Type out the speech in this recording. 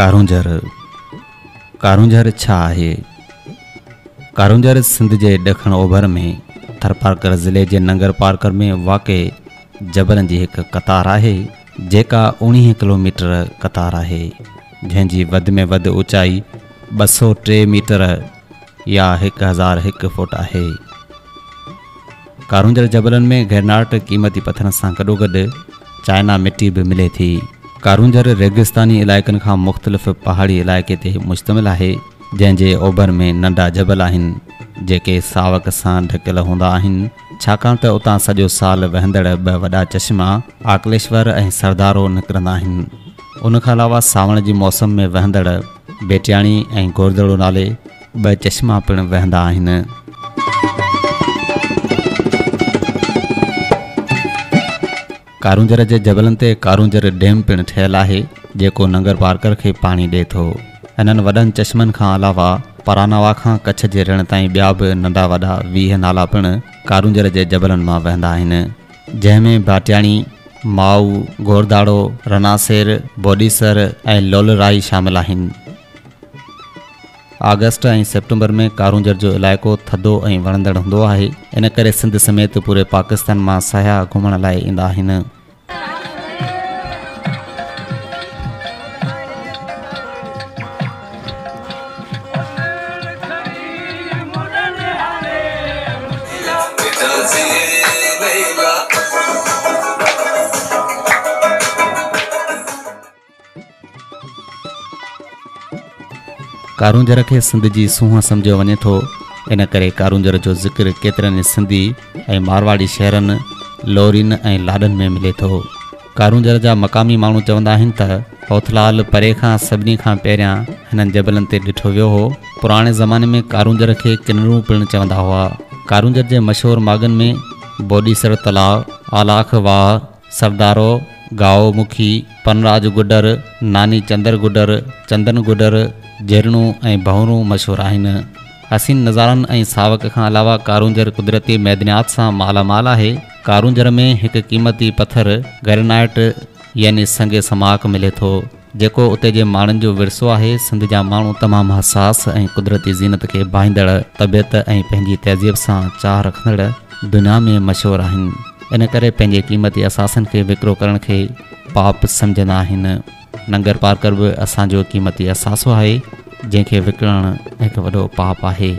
ڪارونجهر، ڪارونجهر ڇا آهي؟ ڪارونجهر سنڌ جي ڏکڻ اوڀر ۾ ٿرپارڪر ضلعي جي ننگر پارڪر ۾ واقع جبلن جي هڪ قطار آهي، جيڪا 19 ڪلوميٽر قطار آهي، جنهن جي وڌ ۾ وڌ اوچائي 203 ميٽر يا 1001 فوٽ آهي. ڪارونجهر جبلن ۾ گرينائيٽ قيمتي پٿرن سان گڏوگڏ چائنا مٽي به ملي ٿي. ڪارونجهر ريگستاني علائقن کان مختلف پهاڙي علائقي تي مشتمل آهي، جنهن جي اوڀر ۾ ننڍا جبل آهن، جيڪي ساوڪ سان ڍڪيل هوندا آهن، ڇاڪاڻ ته اتان سڄو سال وهندڙ ٻه وڏا چشما آڪليشور ۽ سردارو نڪرندا آهن. ان کان علاوه سانوڻ جي موسم ۾ وهندڙ بيٽياڻي ۽ گوردڙو نالي ٻه چشما پڻ وهندا آهن. ڪارونجهر جي جبلن تي ڪارونجهر ڊيم پڻ ٺهيل آهي، جيڪو ننگر پارڪر کي پاڻي ڏئي ٿو. انهن وڏن چشمن کان علاوه پراناوا کان ڪڇ جي رڻ تائين ٻيا به ننڍا وڏا 20 نالا پڻ ڪارونجهر جي جبلن مان وهندا آهن، جنهن ۾ ڀاٽياڻي، مائو، گورداڙو، رناسير، بوڏيسر ۽ لولرائي شامل آهن. آگسٽ ۽ سيپٽمبر ۾ ڪارونجهر جو علائقو ٿڌو ۽ وڻندڙ هوندو آهي، ان ڪري سنڌ سميت پوري پاڪستان مان سياح گهمڻ لاء ايندا آهن. ڪارونجهر کي سنڌ جي سونهن سمجهيو وڃي ٿو، ان ڪري ڪارونجهر جو ذڪر ڪيترن ئي سنڌي ۽ مارواڙي شعرن، لورين ۽ لاڏن ۾ ملي ٿو. ڪارونجهر جا مقامي ماڻهو چوندا آهن ته هوٿلال پري کان سڀني کان پهريان هنن جبلن تي ڏٺو ويو هو. پراڻي زماني ۾ ڪارونجهر کي ڪنرون پڻ چوندا هئا. ڪارونجهر جي مشهور ماڳن ۾ بوڏيسر تلاء، آلاک واهه، سردارو، گائو مکي، پنراج گڊر، ناني چندر گڊر، چندن گڊر، جهرڻو ۽ ڀنورون مشهور آهن. حسين نظارن ۽ ساوڪ کان علاوه ڪارونجهر قدرتي معدنيات سان مالا مال آهي. ڪارونجهر ۾ هڪ قيمتي پٿر گرينائيٽ يعني سنگ سماق ملي ٿو، جيڪو اتي جي ماڻهن جو ورثو آهي. سنڌ جا ماڻهو تمام حساس ۽ قدرتي زينت کي ڀائيندڙ طبيعت ۽ پنهنجي تهذيب سان چاهه رکندڙ دنيا ۾ مشهور آهن. ان ڪري پنهنجي قيمتي اثاثن کي وڪرو ڪرڻ کي پاپ سمجهندا آهن. ننگر پارڪر به اسان جو قيمتي اثاثو آهي، جنهن کي وڪڻڻ هڪ وڏو پاپ آهي.